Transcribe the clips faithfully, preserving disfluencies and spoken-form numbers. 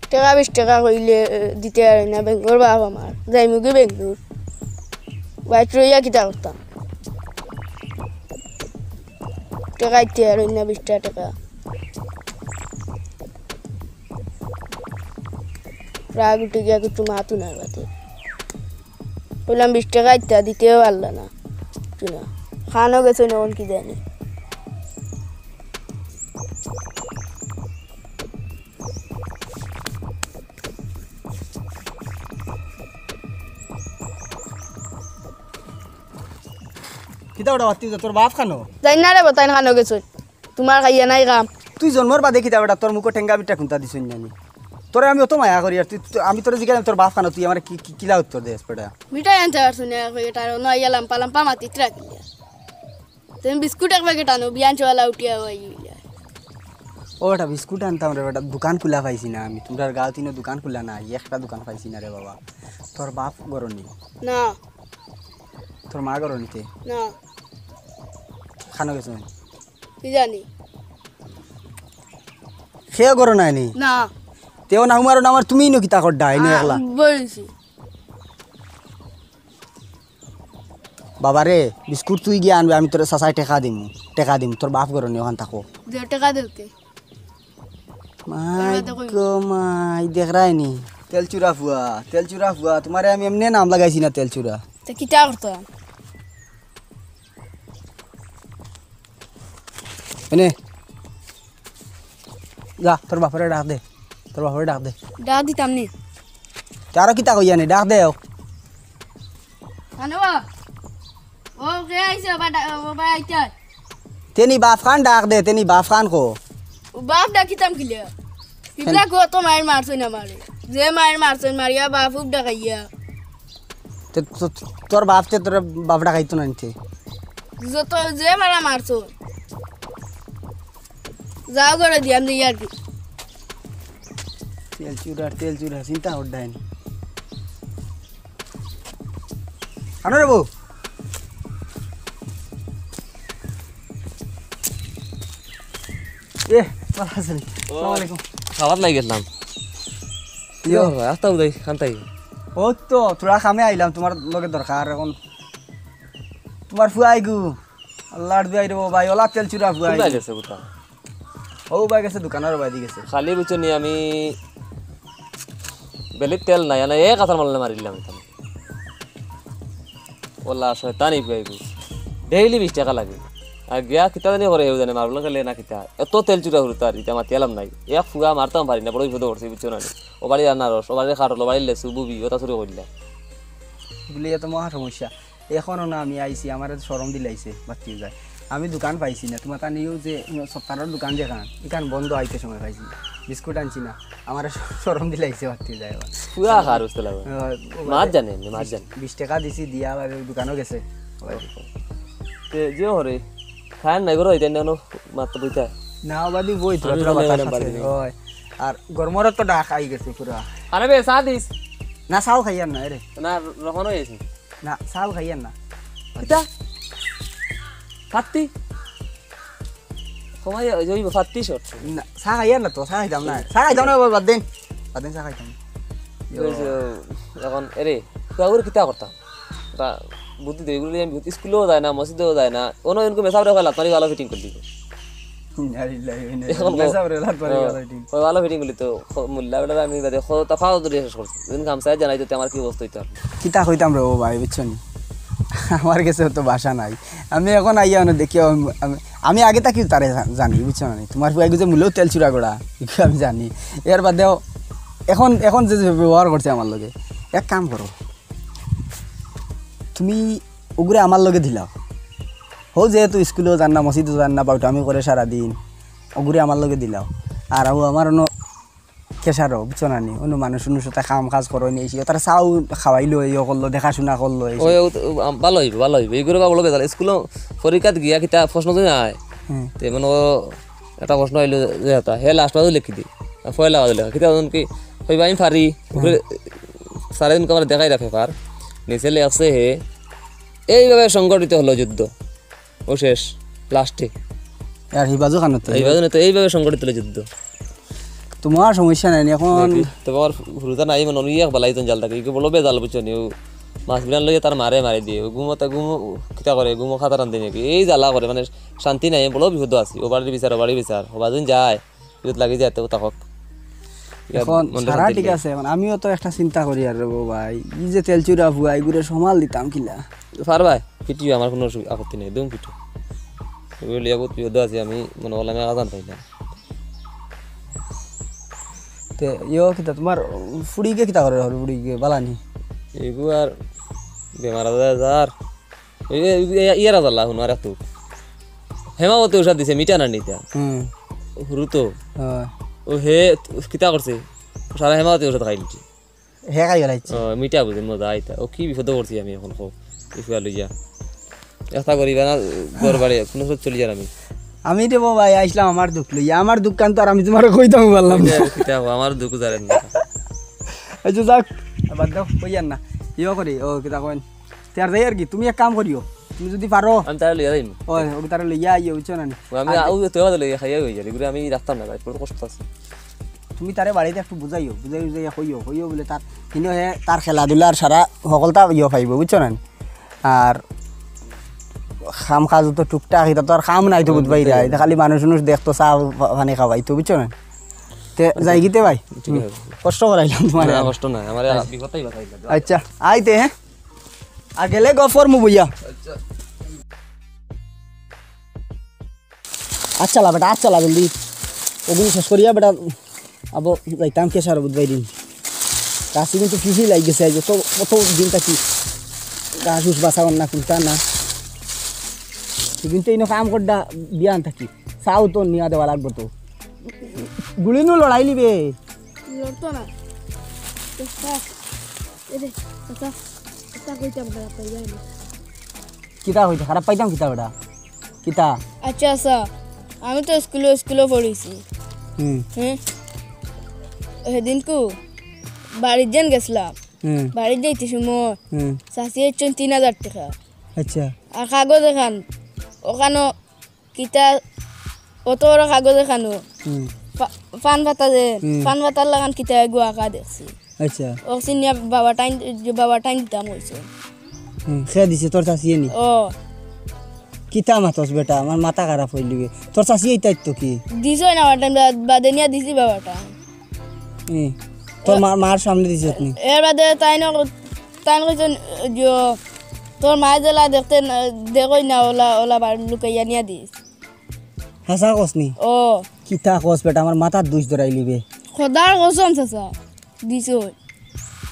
টেকা বিশ টেকা কইলে, এ, দিতে পারি না, বেঙ্গর বাপ আমার। যাইমুগি বেঙ্গর। বাইত রইয়া কিতা করতাম? টেকা দিতে পারি না, বিশটা টেকা। রাগ উঠি গিয়া কিছু মাতু না বাদে। কইলাম, "বিশ টেকা ইতা দিতেও পারলা না।" কিছু না। খানো গেছে না, অখন কি জানি। কিতা ওটা বাতি, তোর বাপ খানো? জানি না রে বা, তাইন খানো গেছে। তুমার খাইয়া নাই কাম। তুই জন্মর বাদে কিতা বেটা, তোর মুখো টেঙ্গা মিঠা কুন্তা দিছইন নানি? তোরে আমি অত মায়া করি, আর তুই, তুই, আমি তোরে জিগাইলাম তোর বাপ খানো, তুই আমারে কি, কি, কিলা উত্তর দেস বেটা? মিঠাই আনতে পারছো না, কই এটা আর নয় গেলাম, পালাম পা মাতিত রাখিয়া। তুমি বিস্কুট এক প্যাকেট আনো, বিয়ান চলা উঠিয়া ওই ইয়া। ও বেটা, বিস্কুট আনতাম রে বেটা, দোকান খুলা পাইছি না আমি। তুমরার গাঁও তিনো দোকান খুলা নাই, একটা দোকান পাইছি না রে বাবা। তোর বাপ গরনি? না। তোর মা গরনিতে? না। খানো গেছে? কি জানি। খেয়ে গরো নাইনি? না। তেও না হুমারো না আমার, তুমি ইনো কিতা করডা ইনো আ, একলা? বলছি। বাবা রে, বিস্কুট তুই গিয়া আনবে, আমি তোরে চাচায় টেকা দিমু, টেকা দিমু, তোর বাপ গরনি অখান থাকো। দে টেকা দিলতে। মাই এবার দেখো। গো মাই, দেখরায়নি? তেলচুরা ফুয়া, তেলচুরা ফুয়া, তুমারে আমি এমনে নাম লাগাইছি না তেলচুরা। তে কিতা করতাম? এনে। যা, তোর বাপরে ডাক দে। তোর বাপরে ডাক দে। ডাক দিতাম নি। তে আরো কিতা কইয়া নি? ডাক দে। আনো বা। ও, কে আইছে? ও বা ডা-, ও বা আইতে। তেনি বাপ খান ডাক দে, তেনি বাপ খান কো। ও বাপ ডাকিতাম কিলে? ইবলা গো তো মাইর মারছইন আমারে। যে মাইর মারছইন, মারিয়া বাপ উপ ডাকাইয়া। তে তো-, তোর বাপ তে তোর বাপ ডাকাইতো না নিতে। যত যে মারা মারছো। যাও করে দিয়াম দি আর কি। তেলচুরা, তেলচুরা, চিন্তা করডাইন। আনো রে বউ। এ, ভালা আছইন? আসসালামু আলাইকুম। খাওয়াত লাগি গেছিলাম। ইয়ো। ইয়ো, আস্তা উদয়, খান্তাই। ও তো, থুড়া কামে আইলাম, তুমার লগে দরকার অখন। তুমার ফুয়াইগু। আল্লার দুয়াই রে বউ ভাই, ওলা তেলচুরা ফুয়াইগু। কোথায় গেছে কোথা? ও ভাই গেছে দোকানর বায়দি গেছে। খালি বুঝছো নি আমি বেলির তেল নাই, আনা এক আছাড় মারলে মারিলাম এখানে। ওলা শয়তানি ফুয়াইগু। ডেইলি বিশ টেকা লাগে। আর গিয়া কিতা জানি করে হেউ জানে, মারবো না খেলে না কিতা। এত তেলচুরা হুরুতার, ইতা মাতিয়ালাম নাই। এক ফুয়া মারতাম পারি না, বড় বিপদে পড়ছি, বুঝছো না নি? ও বাড়ির আনারস, ও বাড়ির কাঠল, ও বাড়ির লেচু, বুবি, ওটা চুরি করিলা। এগুলি এত মহা সমস্যা। এখনো না আমি আইছি, আমারে শরম দিলাইছে, বাত্তি যায়। আমি দোকান পাইছি না, তুমার তানিও যে সপ্তাহর দোকান যেখান, এখান বন্ধ আইতে সময় পাইছি। বিস্কুট আনছি না, আমারে শরম দিলাইছে, বাত্তি যায় আবার। পুরা খার উঠতে লাগবে। ও, ও মাত বাদে জানে, মাত বিশ, জানে। বিশ টেকা দিছি, দিয়া আবার দোকানও গেছে। তে যে হরে, খান নাই করো, এটা নেনো, মাত্র বইতা। না, বাদি বই তো, আমি তোরা মনে বাতাস মনে আছে, বাড়ি দিই। হয়। আর গরমর তো ডাক আই গেছে পুরা। আরে বে, চা দিস। না, চাও খাইয়ার না, এরে। না, রহন হয়ে গেছে। না, চাও খাইয়ার না। কিতা? ফাত্তি? কমাই ওই, ওই ফাত্তি শট। না, চা খাইয়ার না তো, চা খাইতাম না। চা খাইতাম না, বাদ দিন। বাদ দিন চা খাইতাম। ওই যে, এখন, এরে, তুই আগুরে কিতা করতাম? তা বুদ্ধি দে, এগুলো আমি বুদ্ধি, স্কুলেও যায় না, মসজিদেও যায় না। অনো এরকম মেসাবরে কয় লাত মারি ভালো ফিটিং করলি। ইন্না লিল্লাহি ওয়া ইন্না ইলাইহি রাজিউন। মেসাবরে লাত মারি ভালো ফিটিং। ওই ভালো ফিটিং করলি তো, খ-, মোল্লা বেটারে আমি বাদে খ-, তা ফাও ধরে শেষ করছি। যেদিন খামসায় জানাই তো আমার কি অবস্থা হইতো আর। কিতা কইতাম রে ও ভাই, বুঝছো নি? আমার গেছে তো ভাষা নাই। আমি এখন আইয়া অনো দেখি, আমি, আমি, আমি আগে থাকি তারে জা-, জানি, বুঝছো না নি? তুমার ফুয়াইগু যে মূলেও তেলচুরা গড়া, ইগু আমি জানি। এর বাদেও এখন, এখন যে, যে ব্যবহার করছে আমার লগে, এক কাম করো, তুমি ওগুরে আমার লগে দিলাও। হউ যেহেতু স্কুলেও যার না, মসজিদেও যার না, বাউটামি করে সারাদিন, ওগুরে আমার লগে দিলাও। আর ও আমার অনো কেশারও, বুঝছো না নি? অন্য মানুষ, অন্য সাথে কাম কাজ করো নি, এসে তারা চাও খাওয়াইলো, ইয়ে করলো, দেখাশোনা করলো, এসে। ওই, ও তো, ও, আম, ভালো হইবে, ভালো হইবে। এগুলো বা বলো বেজাল। স্কুলেও পরীক্ষাত গিয়া কিতা প্রশ্ন যদি আয়, হুম। তে মনে করো একটা প্রশ্ন আইলো যে এটা, হে লাস্ট বাজু লিখি দি। আর পয়লা বাজু লেখা। কিতা জানো কি? হইবা আমি পারি। উপরে স্যারে দিন কবার দেখাই রাখে পার। নিচে লেখছে হে, এইভাবে সংগঠিত হলো যুদ্ধ। ও শেষ, লাস্টে। আর হি বাজু খানো তো? এই বাজু না তো, এইভাবে সংগঠিত হলো যুদ্ধ। তোমার সমস্যা নাই নি এখন। দেখি, তবে আমার হুরুতা নাই, মানে, অনেক বালা ইজন জাল থাকে। ইগু বড় বেজাল, বুঝছো নি? ও মাছ বিরান লইয়া তার মারে মারি দিয়ে। ও ঘুমোতে ঘুমো, কিতা করে, ঘুমো খাতা রান্ধে নাকি? এই জ্বালা করে, মানে, শান্তি নাই, বড় বিপদ আছি। ও বাড়ির বিচার, ও বাড়ির বিচার। ও বাদিন যায়, বিপদ লাগি যায়, তো তা হোক। এখন মনটা সারা শান্তি ঠিক লাগে। আছে, এখন আমিও তো একটা চিন্তা করি আর রে ভাই। এই যে তেলচুরা ফুয়া, এগুরে সামাল দিতাম কিলা? পারবায়, পিটিও, আমার কোনো অসু-, আপত্তি নেই, একদম পিটো। এগুলো লিয়া বহুত বিপদ আছি, আমি মনে করলাম এক হাজার পাইলাম। তে, ইয়ো, কিতা, তোমার ফুড়িগে কিতা করে, ফুড়িগে বালা নি? এগু আর বেমার আজার যার। এই, এই, এই, ইয়ার আজার লা, হুনো, আর একটু। হেমাবতী ঔষধ দিছে, মিঠা না নিতা। হুম। হুরু তো। হ্যাঁ। ও হে, কিতা করছে? সারা হেমাবতী ঔষধ খাই নিছে। হে খাই গেলাইছে। ও, মিঠা বুঝে, মজা আইতা। ও, কি বিপদে পড়ছি আমি এখন, কও। ইফুয়া লইয়া। একটা গরিব না, ঘর বাড়ি, কোনো সব চলি যার আমি। আমি রে বাবা, আইসলাম আমার দুঃখ লইয়া। আমার দুঃখ কান তো আর আমি তোমারে কইতাম পারলাম না। ওই যে, কিতা কও, আমার দুঃখ জানেন না। এই যে যাক, বাদ দাও, কইয়ার না। ইয়ো করি, ও, কিতা কইন? তে আর যাই আর কি, তুমি এক কাম করিও, তুমি যদি পারো। আমি তারে লইয়া যাইমু। ওই, ওকে তারে লইয়া আইও, বুঝছো না নি? ও, আমি আর আউ তো বাদে লইয়া খাইয়া হই যাবে, ঘুরে আমি রাখতাম না, ভাই, বড় কষ্ট আছে। তুমি তারে বাড়িতে একটু বুঝাইও, বুঝাই বুঝাইয়া কইও, কইও বলে তার, হিনো হে তার খেলাধুলার সারা হকলতা ইয়ে পাইবো, বুঝছো না নি? আর কাম কাজ তো টুকটাক, ইতা তো আর কাম নাই তো বুঝবাই রে, ইতা খালি মানুষ মানুষ দেখতো, চা পা-, পানি খাওয়াইতো, বুঝছো না নি? তে যাই গিতে ভাই, ঠিক আছে। কষ্ট করাইলাম তোমার। না, কষ্ট নাই, আমার আর বিপদটাই বাঁচাইলাম। আচ্ছা, আইতে, হ্যাঁ? আর গেলে গফর মু বইয়া। আচ্ছা। আচ্ছা লা বেটা, আচ্ছা লা জলদি। ওগুলো শেষ করিয়া বেটা, আবো যাইতাম কে সারা বুধবাই দিন। কাশি কিন্তু ফিফি লাগি গেছে, আজ অত, অত দিন থাকি। ঘাস উস বাসা না, কুন্তা না। সেদিন তো ইনো কাম করডা বিয়ান থাকি। চাও তো নিয়া দেওয়া লাগবো তো। গুলি নু লড়াই নিবে। লড়তো না। চেষ্টা। এ দে, চাচা, চাচা কইতাম খারাপ পাই যায় না। কিতা কইতে খারাপ পাইতাম কিতা বেটা? কিতা? আচ্ছা, আচ্ছা, আমি তো স্কুলো, স্কুলো পড়ছি। হুম। হুম। সেদিনকু বাড়িত যেন গেছিলাম। হুম। বাড়িত যাইতে সময় হুম। চাচি একজন তিন হাজার টাকা। আচ্ছা। আর কাগজ এখান, ওখানো কিতা অত বড় কাগজ এখানো। হুম। পা-, পান পাতা যে, হুম। পান পাতার লাগান কিতা এগু আঁকা দেখছি। আচ্ছা। ও সিনিয়া বাবা টাইম, যে বাবা টাইম দিতাম কইছে। হুম, সে দিছে তোর চাচিয়ে নি? ও। কিতা মাতস বেটা, আমার মাথা খারাপ হইল গি। তোর চাচিয়ে ইতা তো কি? দিছে না বাবা টাইম, বা-, বাদে নিয়া দিছি বাবা টাইম। হুম। তোর মা-, মার সামনে দিছে নি? এর বাদে তাই না, তাই না কইছেন, যে তোর মায়ে জেলা দেখতে না, দেখোই না, ওলা, ওলা বার লুকাইয়া নিয়া দিস। হাছা কস নি? ও। কিতা কস বেটা, আমার মাথার দুষ ধরাইলি বে। খোদার কসম চাচা, দিছে।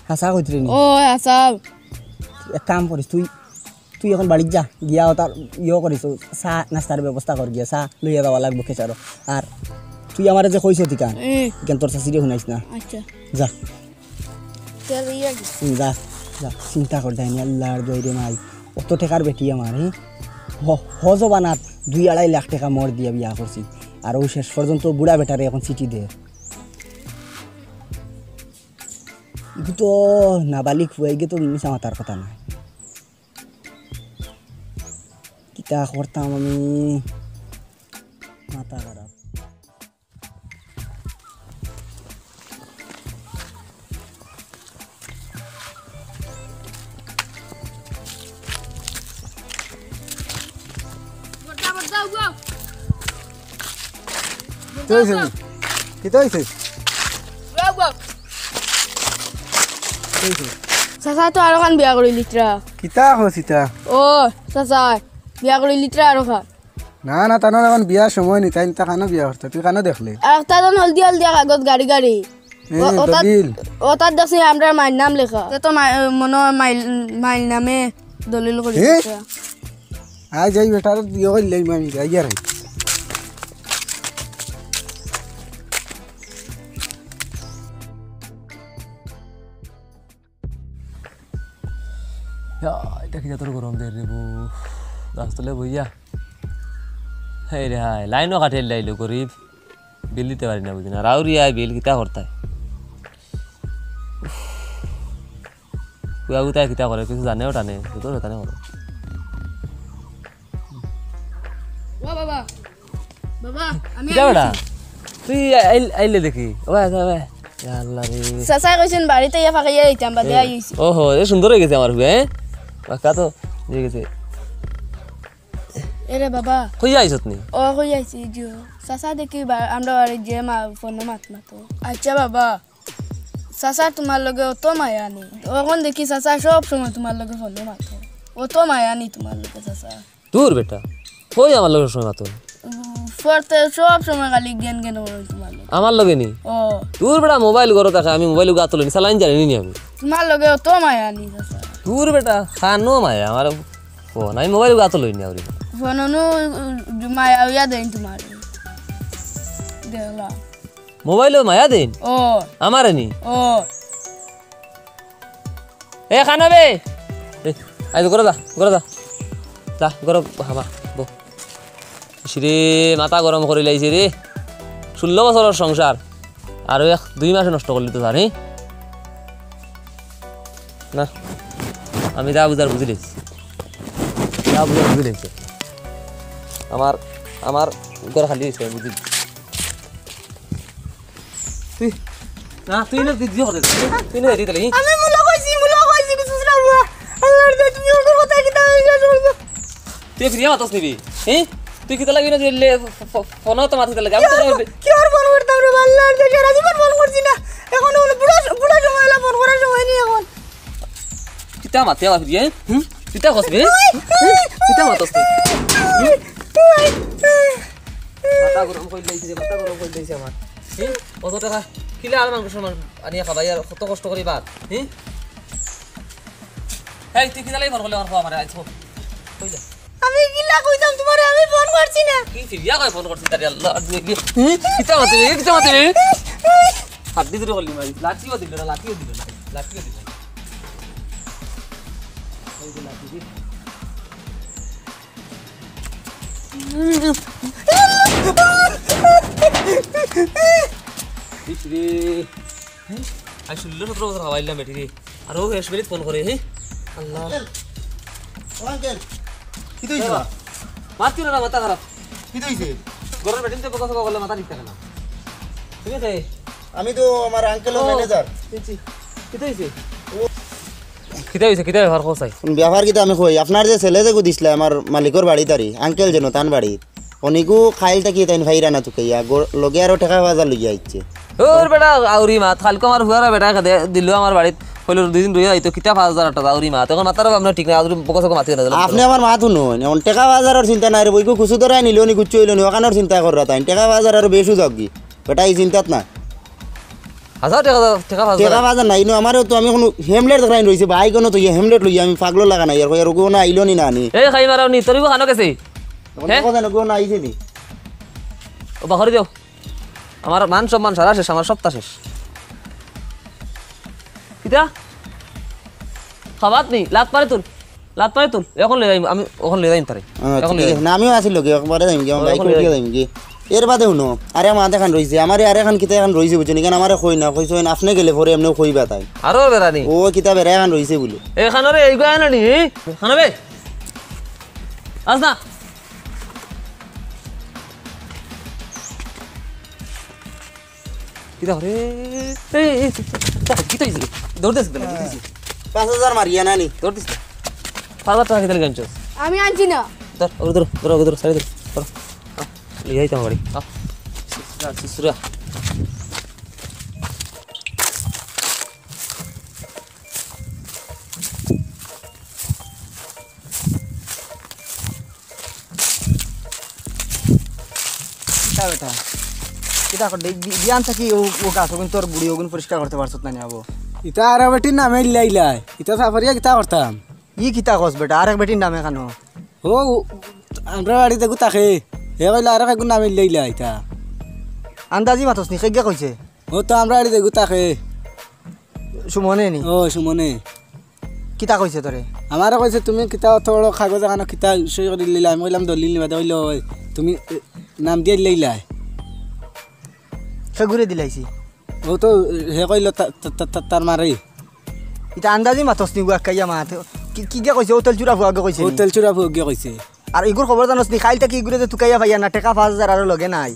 হাছা কইতরে নি? ও, হাছা। এক কাম করিস, তুই, তুই এখন বাড়িত যা, গিয়া ওতার ইয়ে করিস, ও চা নাস্তার ব্যবস্থা কর গিয়া, চা লইয়া যাওয়া লাগবো খেচারো। আর তুই আমারে যে কইছ তিকান, এ। ইকান তোর চাচিরে হুনাইস না। আচ্ছা। যা। চল, ইয়ে কি? হুম, যা, যা। চিন্তা কর, ডাইনি আল্লাহর দইরে মাই। অত টেকার বেটি আমার, হে? হ-, হজবানাত দুই আড়াই লাখ টেকা মোর দিয়া বিয়া করছি। আর ও শেষ পর্যন্ত বুড়া বেটারে এখন চিঠি দে। ইগু তো নাবালিক ফুয়া, ইগু তো মিছা মাতার কথা না। কিতা করতাম আমি? মাথা খারাপ। কিতা অইছে? কিতা অইছে? কিতা অইছে? চাচা তো আরো খান বিয়া করি লিতরা। কিতা কস ইতা? ও, চাচা, বিয়া করি লিতরা আরো খান। না, না, তানর এখন বিয়ার সময় নি, তাইন তা কানো বিয়া করতা, তুই কানো দেখলে? আর একটা জন হলদিয়া হলদিয়া কাগজ গাড়ি গাড়ি। এ, ও, ওটাত, দলিল। ওটাত দেখছি আমরার মাইর নাম লেখা। তে তো মাই-, মনো অয় মাইর, মাইর নামে দলিল করি এ? দিছে। আয় যাই বেটার ইয়ে করলে আমি যাই আর। ইয়া, ইটা কিতা তোর গরম দের রে বউ? গাছ তলে বইয়া। হেই রে হায়, লাইনও কাটিয়া লাইলো গরিব। বিল দিতে পারি না বুঝি না। রাউরি আয় বিল কিতা করতায়? কুয়া কুতায় কিতা করে, কিছু জানেও টানে, ভিতরে টানে করে। ও বাবা, বাবা, আমি কিতা বেটা? আইছি। তুই আইল-, আইলে দেখি। ওবা, ওবা, ওবা। ইয়া আল্লাহ রে। চাচায় কইছইন বাড়িত আইয়া ফাঁকাইয়া দিতাম, বাদে আই অইছে। ওহো, এ সুন্দর অই গেছে আমার ফুয়া, হ্যাঁ? বাক্কা তো অই গেছে। এরে বাবা। কই আইছত নি? ও, কই আইছি, জিও। চাচা দেখি বা-, আমরা বাড়িত যে মা, ফোনো মাত মাতো। আচ্ছা বাবা, চাচার তুমার লগে অত মায়া নি। অখন দেখি চাচা সব সময় তুমার লগে ফোনো মাতো। অত মায়া নি তুমার লগে চাচা। দূর বেটা, কই আমার লগে সময় মাতো? উম, ফোরতে সব সময় খালি গেন গেন করে তুমার লগে। আমার লগে নি? ও। দূর বেটা, মোবাইল ঘরো থাকে, আমি মোবাইল গাতো লই নি, চালাইন জানি নি আমি। তুমার লগে অত মায়া নি চাচা। দূর বেটা, খানো মায়া, আমার ফোন, আমি মোবাইল গাতো লই নি আউরি। ফোনো নু, উম, মায়া অইয়া দেইন তুমারে। দেখলা। মোবাইলো মায়া দেইন? ও। আমারে নি? ও। এ, খানো বে। এ, আই তো, ঘরো যা, ঘরো যা। যা, ঘরো হামা, বো। ইশরে, মাথা গরম করিলাইছে রে। ষোলো বছরর সংসার। আরো এক, দুই মাসে নষ্ট করলি তো তার, হি? না, আমি যা বুঝার বুঝিলাইছি। যা বুঝার বুঝিলাইছি। আমার, আমার ঘর খালি অইছে, বুঝলি? তুই, না, তুই না, তুই, তুই হতে, তুই, তুই না, এদিকে তাহলে, হি? আমি মুলা কইছি, মুলা কইছি, কিছু না বুয়া। আল্লাহর দে, তুমি ওর কথা কিতা হইয়া চলবো? তুই ফিরিয়া মাতস নিবি, হি? তুই কিতা লাগি না দিলে, ফ-, ফ-, ফোনো তো মাতি দিলে, আমি তো কিওর, কিওর ফোন করতাম রে, আল্লাহর দে, সারা জীবন ফোন করছি না। এখন অইলো বুড়া, বুড়া সময় অইলো, ফোন করার সময় নি এখন। কিতা মাতে আবার ফিরিয়া, হুম? কিতা কস বে? হুম? কিতা মাতস তুই? হুম? মাথা গরম করিলাইছে রে, মাথা গরম করিলাইছে আমার। হুম? অত টেকা কিলা আর মাংস সমান আনিয়া খাবাই আর কত কষ্ট করি ভাত, হুম? এই, তুই কিতা লাগি ফোন করলে আমার খোয়া মারে, আইস কই যা। আমি কিলা কইতাম তুমারে, আমি ফোন করছি না। কি ফিরিয়া কই ফোন করছি তারে, আল্লাহ, আর দুই কি? হুম? কিতা মাতে রে, কিতা মাতে রে? হাত দি ধরে করলি মারি, লাঠিও দিল না, লাঠিও দিল না, লাঠিও দিল না। এই যে লাঠি দি। ইস রে। আজ ষোলো সতেরো বছর খাওয়াইলাম বেটি রে। আর ও শেষ মিনিট ফোন করে, হে? আল্লাহ। আঙ্কেল, ও আঙ্কেল, কিতা অইছে? মাত কিতা না, মাথা খারাপ। কিতা অইছে? ঘরর বেটিন্তে বকা-সকা করলে মাথা ঠিক থাকে না। তুমি কে? আমি তো আমার আঙ্কেলর ও, ম্যানেজার। চিনছি। কিতা অইছে? ও। কিতা অইছে? কিতা ব্যাপার কও চাই? ব্যাপার কিতা আমি কই, আপনার যে ছেলে যেগু দিছলা আমার মালিকর বাড়িত আরি, আঙ্কেল যেন তান বাড়িত। অনিগু খাইল থাকি তাইন ফাইরা না তুকাইয়া, গো-, লগে আরো টেকা পাঁচ হাজার লইয়া আইছে। ওর বেটা আউরি মাত, কাইলকু আমার ফুয়ার বেটা খেদে দিল আমার বাড়িত, কইলো দুই দিন রইয়া আইতো, কিতা পাঁচ হাজার আট হাজার আউরি মাত। এখন মাতার ভাবনা ঠিক নাই, আউরি বকা-সকা মাতি না। আপনে আমার মাত হুনইন, এখন টেকা পাঁচ হাজারর চিন্তা নাই রে, বইগু কুচু ধরাই নিলো নি, কুচু অইলো নি, ওখানোর চিন্তা কররা তাইন, টেকা পাঁচ হাজার আরো বেশি যাউকগি। বেটা ই চিন্তাত না। হাজার টেকা, টেকা পাঁচ হাজার। টেকা পাঁচ হাজার নাই, ইনো আমারও তো আমি কুনু হেমলেট দেখরাইন রইছে, ভাই কুনু তো ইয়ে হেমলেট লইয়া আমি পাগল লাগা নাই, আর কই আর কুনু আইলো নি না নি। এই খাই মারাও নি, তোর ইগু খানো গেছে? এখন হে? দেখো যেন কুনু আইছে নি। ও বাহরি দেও। আমার মান সম্মান সারা শেষ, আমার সপ্তাহ শেষ। কিতা? খাবাত নি, লাত মারি তুল। লাত মারি তুল, এখন লই যাইম, আমি এখন লই যাইম তারে। আচ্ছা, এখন লই ঠিক আছে। যাইম। না, আমিও আছি লগে, একবারে যাইমগি, আমার ও, বাইক এখন লই উঠিয়া যাইম। যাইমগি। এর বাদে হুনো, আরে মাত এখান রইছে, আমারে আরে এখান কিতা এখান রইছে বুঝছো নি? কেন আমারে কই না, কইছো না, আপনে গেলে পরে এমনেও কইবা তাই। আরো বেড়া নি? ও কিতা বেড়া এখান রইছে বুলে। এখানো রে, এইগু আনো নি, হি? খানো বে? আস না। কিতা করে? এই, এই, কিতা, কিতা, কিতা অইছে? দৌড় দিছে, কিতা অইছে? পাঁচ হাজার মারিয়া না নি? দৌড় দিছে। পাঁচ হাজার টেকা কিতা লাগি আনছস? আমি আনছি না। ধর, ওরে ধর, ধর, ওরে ধর, সাইডে ধর, ধর। আ, লইয়া আইতাম বাড়ি। আ, শ্বশুরা, শ্বশুরা। কিতা বেটা? কিতা কর, দে-, বি-, বিয়ান থাকি ও, ও গাছ ওগুন তোর বুড়ি ওগুন পরিষ্কার করতে পারছত না নি আবো? ইতা আরো বেটির নামে ইল্লা ইলাই। ইতা সাফারিয়া কিতা করতাম? ই কিতা কস বেটা, আরেক বেটির নামে কেন? ও, ও, আমরা বাড়িত এগু থাকে। হে কইলো আরেক এগুর নামে ইল্লা ইলাই ইতা। আন্দাজি মাতস নি, কেগিয়ে কইছে? ও তো আমরা বাড়িত এগু থাকে। সুমনে নি? ও, সুমনে। কিতা কইছে তোরে? আমারে কইছে, "তুমি কিতা অত বড় কাগজ এখানো কিতা সই করি দিলাইলা?" আমি কইলাম, "দলিল নিবা দে।" কইলো, "ওই, তুমি, এ, নাম দিয়া দিলাইলা।" কে ঘুরে দিলাইছি? ও তো, এ, হে কইলো, "তা-, তা-, তা-, তা-, তার মারে।" ইতা আন্দাজি মাতস নি, গুয়া কাইয়া মাত। কি, কিগিয়ে কইছে? ও তেলচুরা ফুয়াগে কইছে ও নি? তেলচুরা ফুয়াগে কইছে। আর ইগুর খবর জানোস নি? কাইল থাকি ইগুরে যে তুকাইয়া পাইয়া না, টেকা পাঁচ হাজার আরো লগে নাই।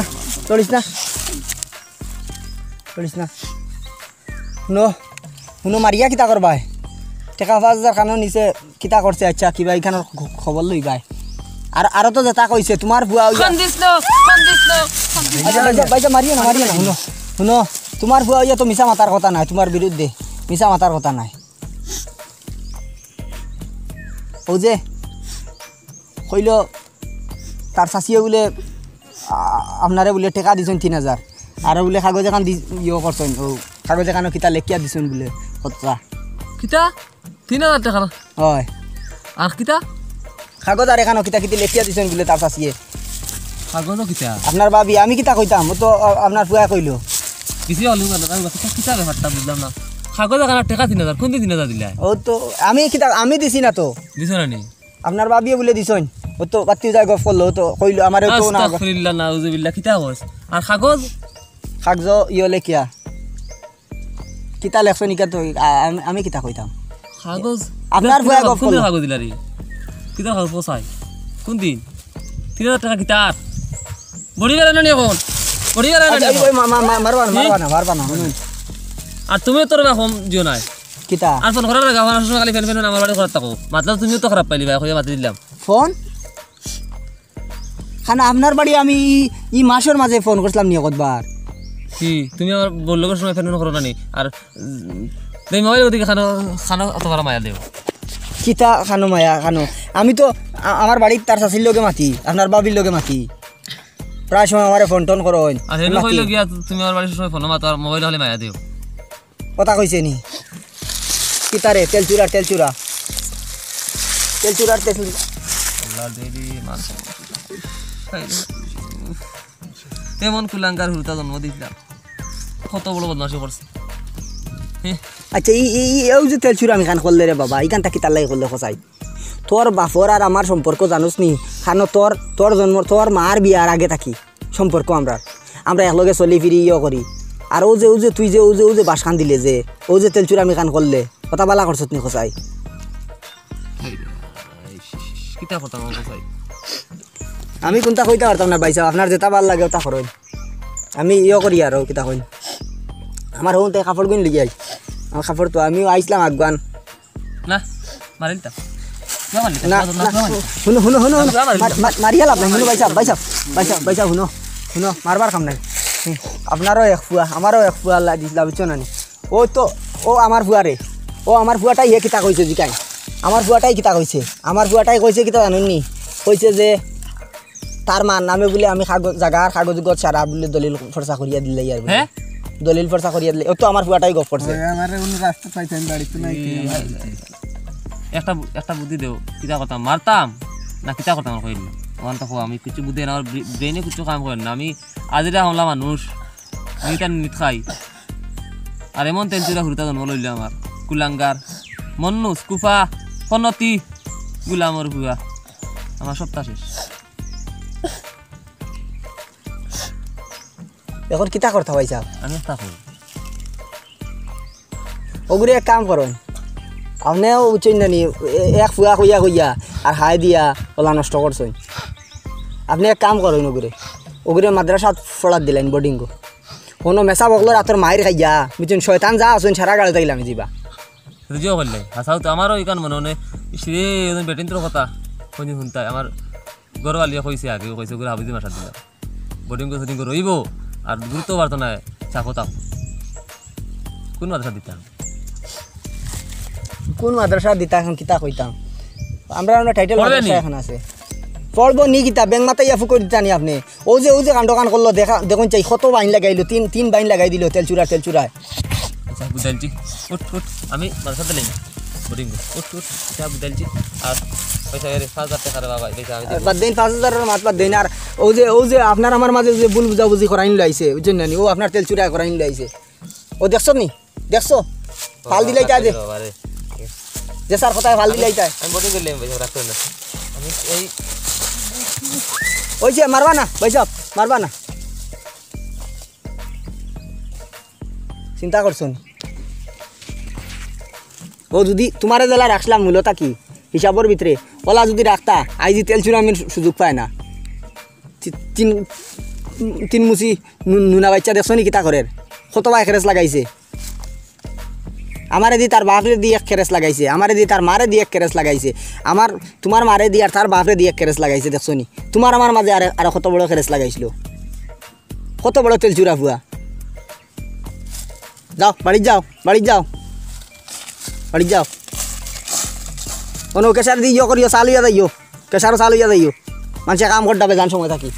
না, লড়িস না, লড়িস না। হুনো, হুনো, মারিয়া কিতা করবায়? টেকা পাঁচ হাজার খানো নিছে, কিতা করছে? আচ্ছা, কিবা ইখানর খ-, খবর লইবায়? আর আরো তো যেতা কইছে, তুমার ফুয়া অইয়া খান দিস না, খান দিস না, খান দিস না। আচ্ছা, বাইজা, বাইজা, মারিও না, মারিও না। হুনো, হুনো, তুমার ফুয়া অইয়া তো মিছা মাতার কথা নায় তুমার বিরুদ্ধে, মিছা মাতার কথা নায়। অউ যে কইলো, তার চাচিয়ে বুলে, আ-, আপনারে বুলে টেকা দিছইন তিন হাজার। আর বুলে কাগজ এখান দি-, ইয়ো করছইন, অউ কাগজ এখানো কিতা লেখিয়া দিছইন বুলে, কথা। কিতা? তিন হাজার টেকা না? অয়। আর কিতা? কাগজ আর এখানো কিতা কিতি লেখিয়া দিছইন বুলে তার চাচিয়ে। কাগজও কিতা? আপনার ভাবি, আমি কিতা কইতাম, অউ তো, আ-, আপনার ফুয়ায় কইলো। কিতা, কিতা ব্যাপারটা বুঝলাম না। কাগজ এখানো টেকা তিন হাজার, কুনদিন তিন হাজার দিলায়? অউ তো, আমি কিতা, আমি দিছি না তো। দিছো না নি? আপনার ভাবিয়ে বুলে দিছইন। অউ তো বাত্তি যায় গফ করলো, অউ তো কইলো, আমারে অউ তো না। আস্তাগফিরুল্লাহ, নাউজুবিল্লাহ, কিতা কস? আর কাগজ? কাগজ ইয়ো লেখিয়া। কিতা লেখছইন ইখান তো, আ-, আমি, আমি কিতা কইতাম? কাগজ? আপনার ফুয়ায় গফ করলো। কাগজ দিলা রে? কিতা কাগজ কসাই? কুনদিন? তিন হাজার টেকা কিতার? বড়ি বেড়া না নি অখন? বড়ি বেড়া না নি আচ্ছা, অখন? ওই মা-, মা-, মা-, মারবা না, কি? মারবা না, মারবা না, হুনুন। আর তুমিও তো অরকম দিও নায়। কিতা? আর ফোন করার আগে আমার সবসময় খালি ফেন ফেন আমার বাড়ি করার থাকো। মাতলে তুমিও তো খারাপ পাইলিবায়, কইয়া মাতি দিলাম। ফোন? খান আপনার বাড়ি আমি ই, ই মাসর মাঝে ফোন করছিলাম নি কতবার? কি? তুমি আমার বউর লগে সবসময় ফেন ফেন করো না নি? আর, উম, তুমি মোবাইল ওদিকে খানো, খানো অত বড় মায়া দেও। কিতা খানো মায়া খানো? আমি তো আ-, আমার বাড়িত তার চাচির লগে মাতি, আপনার ভাবির লগে মাতি। প্রায় সময় আমারে ফোন টোন করইন। আর হেনু মাতি। কইলো গিয়া, তুমি আমার বাড়ি সবসময় ফোন মাতো আর মোবাইল হলে মায়া দেও। কথা কইছে নি? কিতারে? তেলচুরার তেলচুরা। তেলচুরার তেলচুরা। আল্লাহ দেবী, মানুষ। এমন কুলাঙ্গার হুরুতা জন্ম দিছিলাম। কত বড় বদমাশি করছে। হে। আচ্ছা, ই, ই, ই, অউ যে তেলচুরা আমি খান করলে রে বাবা, ইখানটা কিতার লাগি করলে কসাই? তোর বাপর আর আমার সম্পর্ক জানোস নি? খানো তোর, তোর জন্মর, তোর মার বিয়ার আগে থাকি সম্পর্ক আমরার। আমরা একলগে চলি ফিরি ইয়ো করি। আর অউ যে, অউ যে তুই যে, অউ যে, অউ যে বাসখান দিলে যে, অউ যে তেলচুরা আমি খান করলে, কথা বালা করছত নি কসাই? কিতা কথা কও কসাই? আমি কুনতা কইতাম পারতাম না ভাইসাব, আপনার যেতা ভালা লাগে অতা করইন। আমি ইয়ো করি আরো কিতা কইন। আমার হউন তাই কাপড় গুইন লইয়া আই। আমার কাপড় তো আমিও আইছলাম আগুয়ান। না, মারিলিতা। কিয়া মারিলিতা? না, না, না, না, কিয়া মারিলিতা? হুনো, হুনো, হুনো, হুনো। মার-, মার-, মারিয়া লাভ নাই, হুনো ভাইসাব, ভাইসাব, ভাইসাব, ভাইসাব, হুনো, হুনো, মারবার কাম নাই। হুম, আপনারও এক ফুয়া, আমারও এক ফুয়া আল্লায় দিছলা, বুঝছো না নি? অউ তো, অউ আমার ফুয়ারে, অউ আমার ফুয়াটাই হে কিতা কইছে জিকাইন। আমার ফুয়াটাই কিতা কইছে? আমার ফুয়াটাই কইছে কিতা জানইন নি? কইছে যে তার মার নামে বুলে আমি কাগজ, জাগার কাগজ উগজ সারা বুলে দলিল ফর্সা করিয়া দিলাই আর বুলে। হে? দলিল ফর্সা করিয়া দিলাই। অউ তো আমার ফুয়াটাই গফ করছে। ওই আমারে অন্য রাস্তা পাইছে, আমি বাড়িত নাই। একটা বু-, একটা বুদ্ধি দেও, কিতা করতাম, মারতাম না কিতা করতাম, কইল। অখন তো কও, আমি কিছু বুদ্ধি না, আমার ব্রে-, ব্রেইনে কিছু কাম করে না। আমি আজিরা হামলা মানুষ, আমি তার নিত খাই। আর এমন তেল চুরা হুরুতা জন্ম লইল আমার, কুলাঙ্গার, মন্নুস, কুফা, ফনতি, গুলামর বুয়া, আমার সপ্তাহ শেষ। এখন কিতা করতা ভাই সাহেব? আমি একটা কই। ওগুরে এক কাম করইন, আপনেও বুঝছইন না নি, এ-, এক ফুয়া কইয়া কইয়া আর হায় দিয়া ওলা নষ্ট করছইন। আপনে এক কাম করইন, ওগুরে, ওগুরে মাদ্রাসাত পড়াত দিলাইন, বোর্ডিংও। কোনো মেসা বকলর আতর মাইর খাইয়া, বুঝছইন, শয়তান যা আছইন সারা গাড়ি তাইলাম যিবা। রুজিও করলে, হাসাও তো আমারও ইকান মনে মনে, ইস রে, ওজন বেটিন তোর কথা, কোনদিন শুনতায়, আমার ঘরওয়ালিয়ে কইছে আগে, কইছে, "ওগুরে হাফিজি মাদ্রাসাত দিলাম।" বোর্ডিং করে শোর্ডিং করে রইব, আর গুরুত্ব বাড়তো না, চাপো তাপ। কোন মাদ্রাসাত দিতাম? কোন মাদ্রাসাত দিতা এখন কিতা কইতাম? আমরা, আমরা টাইটেল পড়বে মাদ্রাসা নি? এখন আছে। পড়বো নি কিতা? ব্যাং মাথাইয়া ফুকই দিতা নি আপনে? ও যে, ও যে কাণ্ড কান করলো, দেখা, দেখুন চাই, কত বাইন লাগাইলো, তিন, তিন বাইন লাগাই দিল, তেল চুরা, তেল চুরা। আচ্ছা, বুঝাইলছি। উঠ, উঠ, আমি মাদ্রাসাত দিলাই না। বোর্ডিং করে। উঠ, উঠ, আচ্ছা, বুঝাইলছি। আর পয়সা এর পাঁচ হাজার টাকা রে বাবা, এই পয়সা আমি আর দিবো। বাদ দেন, পাঁচ হাজারর মাত বাদ দেন। আর ও যে, ও যে আপনার আমার মাঝে যে ভুল বুঝাবুঝি করাইন লাইছে, বুঝছইন না নি? ও আপনার তেল চুরা করাইন লাইছে। ও দেখছো নি? দেখছো? ফাল দিলাই তা যে। বাবা রে। যে স্যার কথায় ফাল দিলাই তাই। আমি বোর্ডিং করলাম, ভাই, রাখতে না। আমি এই ওই যে মারবা না, ভাই সাহেব, মারবা না। চিন্তা করছো নি? ও যদি তোমারে যেলা রাখলাম মূলত কি হিসাবর ভিতরে, ওলা যদি রাখতা, আইজ ই তেল চুরামির সুযোগ পায় না। তি-, তিন, তিন মুচি নু-, নুনা বাইচ্চা দেখছো নি কিতা করের? কত বায় খেরেচ লাগাইছে। আমারে দি তার বাপরে দি এক খেরেচ লাগাইছে, আমারে দি তার মারে দি এক খেরেচ লাগাইছে, আমার, তোমার মারে দি আর তার বাপরে দি এক খেরেচ লাগাইছে, দেখছো নি? তোমার আমার মাঝে আরে, আরে কত বড় খেরেচ লাগাইছিল, কত বড় তেল চুরা ফুয়া। যাও, বাড়িত যাও, বাড়িত যাও, বাড়িত যাও। অনু কেশার দি ইয়ো করিও, চালু ইয়া যাইও, কেশারও চালু ইয়া যাইও। মানষে কাম করতে হবে, যান সময় থাকি।